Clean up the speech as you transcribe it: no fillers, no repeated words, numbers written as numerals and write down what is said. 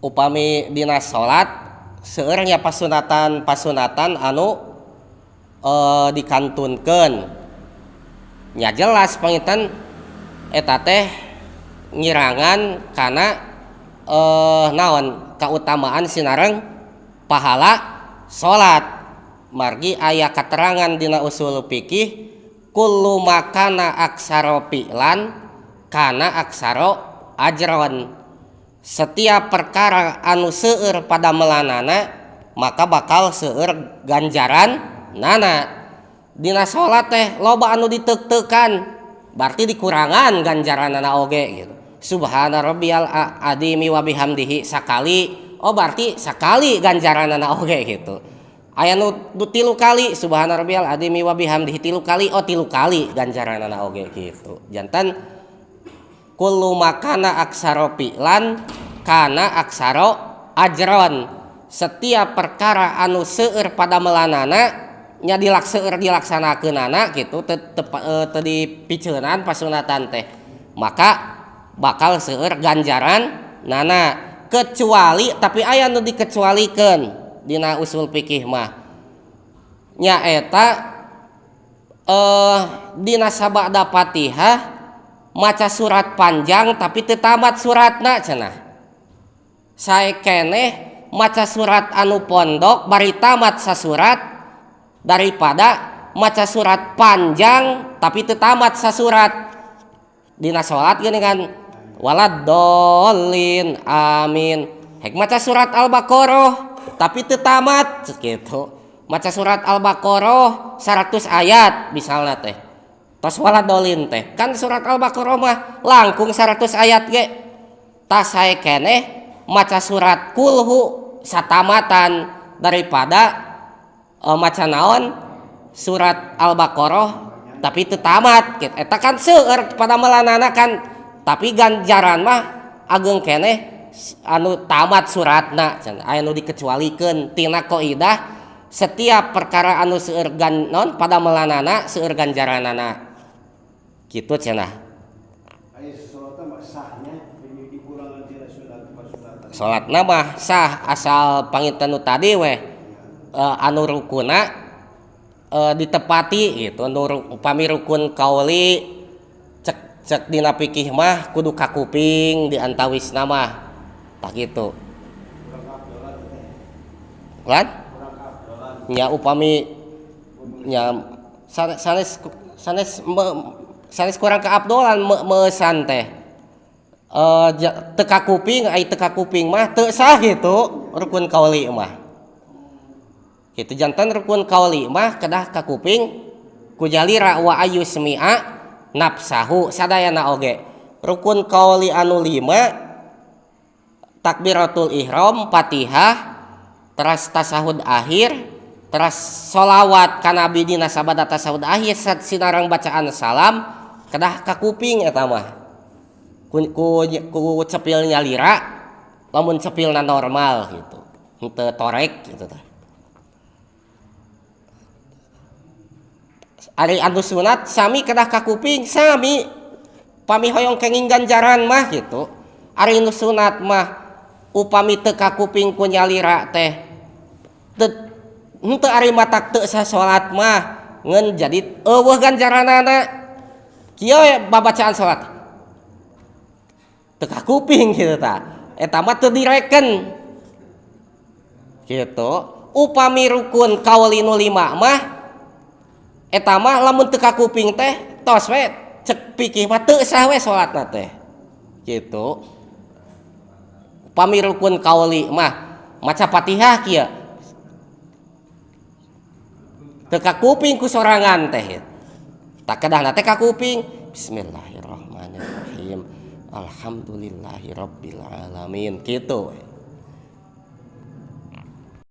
Upami dina salat seueur nya pasunatan-pasunatan anu dikantunkeun. Nya jelas panginten eta teh ngirangan kana naon kautamaan sinareng pahala salat. Margi aya katerangan dina usul fikih kullu makana aksara fi'lan kana aksara ajron. Setiap perkara anu seueur pada melanana maka bakal seueur ganjaran nana. Dina salat teh loba anu diteuk-teukan berarti dikurangan ganjaranana oge gitu. Subhana rabbiyal azimi wa bihamdihi sakali, oh berarti sakali ganjaranana oge gitu. Aya nu 3 kali subhana rabbiyal azimi wa bihamdihi 3 kali, oh 3 kali ganjaranana oge gitu. Jantan kullu makana aksara fi'lan kana aksara ajron. Setiap perkara anu seueur pada melanana nya seueur dilaksanakeunana gitu, teu dipiceunan pasunatan teh maka bakal seueur ganjaran nana. Kecuali tapi aya nu dikecualikeun dina usul fikih mah nyaeta dina sabada Fatihah maca surat panjang tapi teu tamat suratna cenah. Sae keneh maca surat anu pondok bari tamat sasurat daripada maca surat panjang tapi teu tamat sasurat. Dina salat geuning kan waladdallin amin. Hek maca surat Al-Baqarah tapi teu tamat gitu. Maca surat Al-Baqarah 100 ayat misalna teh. Tos waladdallin teh kan surat Al-Baqarah mah langkung 100 ayat ge. Tah sae keneh maca surat kulhu satamatan daripada maca naon surat Al-Baqarah tapi teu tamat gitu. Eta kan seueur pada melanana kan, tapi ganjaran mah ageng keneh anu tamat suratna cenah. Aya nu dikecualikeun tina kaidah setiap perkara anu seueur naon pada melanana seueur ganjaranana gitu cenah. Aya salatna mah sahnya dikurangan tina sunat pasunatan. Salatna mah sah asal panginten nu tadi weh anu rukuna ditepati gitu. Anu upami rukun kauli cek dina fikih mah kudu kakuping di antawisna mah tah kitu. Lan? Nya upami nya sanes sanes sanes kurang keabdolan meusan teh. Teu kakuping, ai teu kakuping mah teu sah gitu rukun kauli mah. Kitu jantan rukun kauli mah kedah kakuping ku nyalira wa ayyusmi'a nafsahu sadayana oge. Rukun kauli anu 5 takbiratul ihram, Fatihah, teras tasahud akhir, teras sholawat ka nabi dina sabada tasahud akhir sinareng bacaan salam kedah kakuping eta mah. Ku cepil nyalira lamun cepilna normal gitu. Henteu torek gitu tah. Ari anu sunat sami kedah kakuping sami pami hoyong kenging ganjaran mah gitu. Ari nu sunat mah upami teu kakuping ku nyalira teh henteu ari matak teu sah salat mah ngan jadi eueuh ganjaranana. Kieu babacaan salat teu kakuping kitu tah. Eta mah teu direken gitu. Upami rukun kauli nu 5 mah eta mah lamun teu kakuping teh tos we cek pikih mah teu sah we salatna teh gitu. Upami rukun kauli mah maca Fatihah kieu teu kakuping ku sorangan teh tak kedahna teh kakuping bismillahirrahmanirrahim alhamdulillahirabbil alamin gitu.